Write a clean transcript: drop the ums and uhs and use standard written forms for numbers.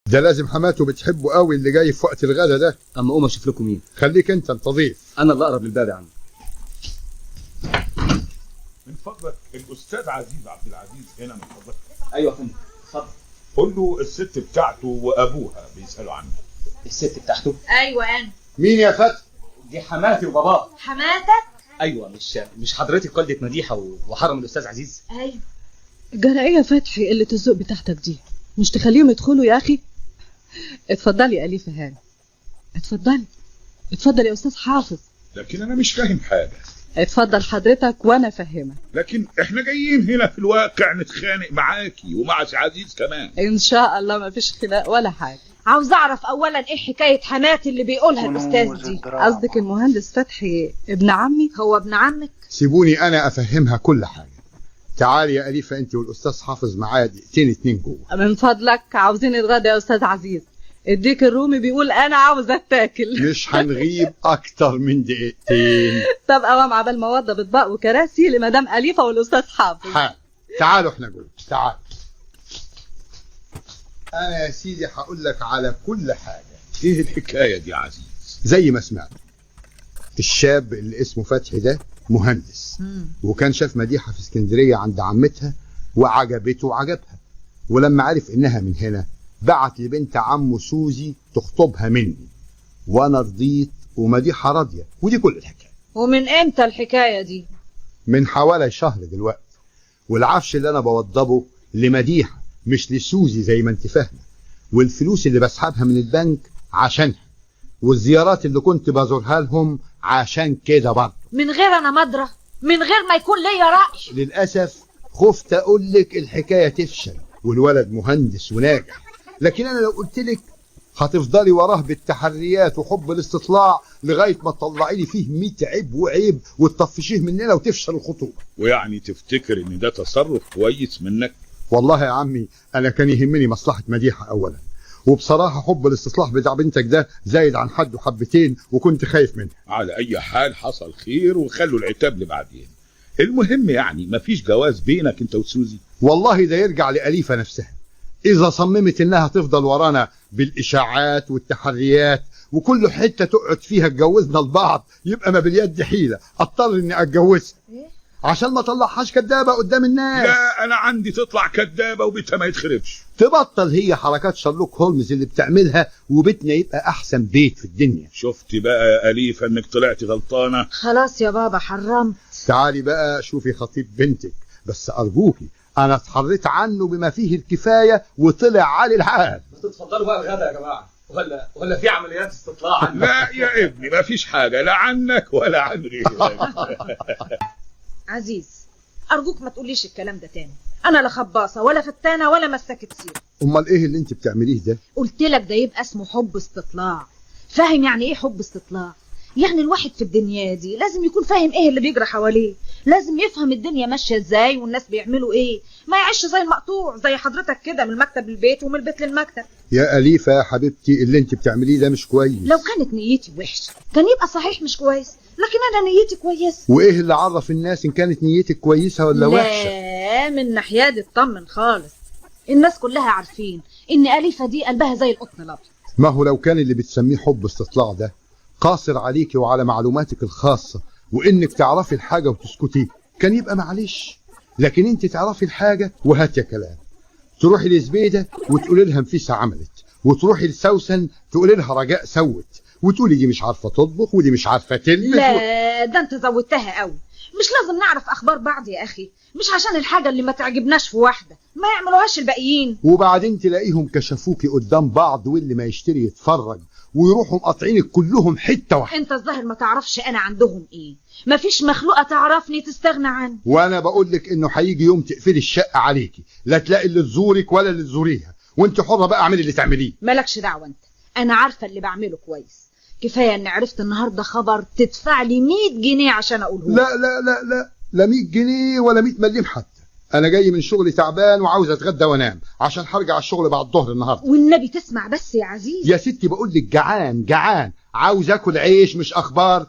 ده لازم حماته بتحبه قوي اللي جاي في وقت الغدا ده. اما اقوم اشوف لكم مين. خليك انت ضيف. انا اللي اقرب للباب يا عم. من فضلك الاستاذ عزيز عبد العزيز هنا من فضلك. ايوه يا فندم اتفضل. قول له الست بتاعته وابوها بيسالوا عنه. الست بتاعته؟ ايوه انا. مين يا فتحي؟ دي حماتي وباباه. حماتك؟ ايوه. مش حضرتك والدة مديحه وحرم الاستاذ عزيز؟ ايوه. جرى ايه يا فتحي قلة الذوق بتاعتك دي؟ مش تخليهم يدخلوا يا اخي؟ اتفضلي يا أليفة هاني. اتفضلي. اتفضل يا استاذ حافظ. لكن انا مش فاهم حاجة. اتفضل حضرتك وانا فاهمه. لكن احنا جايين هنا في الواقع نتخانق معاكي ومع عزيز كمان. ان شاء الله ما فيش خناق ولا حاجة. عاوز اعرف اولا ايه حكاية حماتي اللي بيقولها الاستاذ دي؟ قصدك المهندس فتحي ابن عمي؟ هو ابن عمك؟ سيبوني انا افهمها كل حاجة. تعالي يا أليفة انت والاستاذ حافظ معايا دقيقتين اتنين جوه. من فضلك عاوزين الغدا يا استاذ عزيز. الديك الرومي بيقول انا عاوز اتاكل. مش هنغيب اكتر من دقيقتين. طب قوام عبال ما اوضب اطباق وكراسي لمدام أليفة والاستاذ حافظ. حال تعالوا احنا جوه. تعالوا. انا يا سيدي هقول لك على كل حاجة. ايه الحكاية دي يا عزيز؟ زي ما سمعت، الشاب اللي اسمه فتحي ده مهندس، وكان شاف مديحه في اسكندرية عند عمتها وعجبته وعجبها، ولما عرف انها من هنا بعت لبنت عمه سوزي تخطبها مني، وانا رضيت ومديحة راضية، ودي كل الحكاية. ومن امتى الحكاية دي؟ من حوالي شهر دلوقتي. والعفش اللي انا بوضبه لمديحه مش لسوزي زي ما انت فاهمه، والفلوس اللي بسحبها من البنك عشانها، والزيارات اللي كنت بزورها لهم عشان كده برضه. من غير انا مدرة، من غير ما يكون ليا رأي. للاسف خفت اقول لك الحكاية تفشل، والولد مهندس وناجح، لكن انا لو قلت لك هتفضلي وراه بالتحريات وحب الاستطلاع لغاية ما تطلعي لي فيه 100 عيب وعيب وتطفشيه مننا وتفشل الخطوبة. ويعني تفتكر ان ده تصرف كويس منك؟ والله يا عمي انا كان يهمني مصلحة مديحه اولا، وبصراحة حب الاستصلاح بتاع بنتك ده زايد عن حده حبتين، وكنت خايف منها. على اي حال حصل خير وخلوا العتاب لبعدين. المهم يعني مفيش جواز بينك انت وسوزي؟ والله ده يرجع لأليفة نفسها، اذا صممت انها تفضل ورانا بالاشاعات والتحريات وكل حتة تقعد فيها اتجوزنا لبعض، يبقى ما باليد حيله، اضطر اني اتجوزها عشان ما اطلعهاش كدابه قدام الناس. لا انا عندي تطلع كدابه وبيتها ما يتخربش. تبطل هي حركات شارلوك هولمز اللي بتعملها، وبيتنا يبقى احسن بيت في الدنيا. شفت بقى يا أليفة انك طلعتي غلطانة؟ خلاص يا بابا حرمت. تعالي بقى شوفي خطيب بنتك، بس ارجوكي انا اتحريت عنه بما فيه الكفاية وطلع عالي العال. اتفضلوا بقى الغدا يا جماعة، ولا في عمليات استطلاع عنك؟ لا يا ابني ما فيش حاجة، لا عنك ولا عن غيرك. عزيز أرجوك ما تقوليش الكلام ده تاني. أنا لا خباصة ولا فتانة ولا مسكت سيرة. أمال إيه اللي أنت بتعمليه ده؟ قلت لك ده يبقى اسمه حب استطلاع. فاهم يعني إيه حب استطلاع؟ يعني الواحد في الدنيا دي لازم يكون فاهم إيه اللي بيجرى حواليه، لازم يفهم الدنيا ماشية إزاي والناس بيعملوا إيه، ما يعيش زي المقطوع زي حضرتك كده من المكتب للبيت ومن البيت للمكتب. يا أليفة يا حبيبتي اللي أنت بتعمليه ده مش كويس. لو كانت نيتي وحشة كان يبقى صحيح مش كويس، لكن أنا نيتي كويسة. وإيه اللي عرف الناس إن كانت نيتك كويسة ولا وحشة؟ لا من ناحية دي اطمن خالص، الناس كلها عارفين إن أليفة دي قلبها زي القطن الأبيض. ما هو لو كان اللي بتسميه حب استطلاع ده قاصر عليكي وعلى معلوماتك الخاصة وإنك تعرفي الحاجة وتسكتي كان يبقى معلش، لكن أنت تعرفي الحاجة وهات يا كلام. تروحي لزبيدة وتقولي لها نفيسة عملت، وتروحي لسوسن تقولي لها رجاء سوت، وتقولي دي مش عارفة تطبخ ودي مش عارفة تلبس. لا ده انت زودتها قوي. مش لازم نعرف اخبار بعض يا اخي، مش عشان الحاجة اللي ما تعجبناش في واحدة ما يعملوهاش الباقيين. وبعدين تلاقيهم كشفوكي قدام بعض، واللي ما يشتري يتفرج، ويروحوا مقاطعينك كلهم حتة واحدة. انت الظاهر ما تعرفش انا عندهم ايه، ما فيش مخلوقة تعرفني تستغنى عني. وانا بقول لك انه هيجي يوم تقفلي الشقة عليكي، لا تلاقي اللي تزورك ولا اللي تزوريها، وانت حرة بقى اعملي اللي تعمليه. مالكش دعوة انت، انا عارفة اللي بعمله كويس. كفاية اني عرفت النهاردة خبر تدفع لي 100 جنيه عشان اقوله. لا لا لا لا، لا 100 جنيه ولا 100 مليم حتى. انا جاي من شغلي تعبان وعاوز اتغدى وانام عشان هرجع الشغل بعد الظهر النهارده. والنبي تسمع بس يا عزيز. يا ستي بقول لك جعان جعان، عاوز اكل عيش مش اخبار.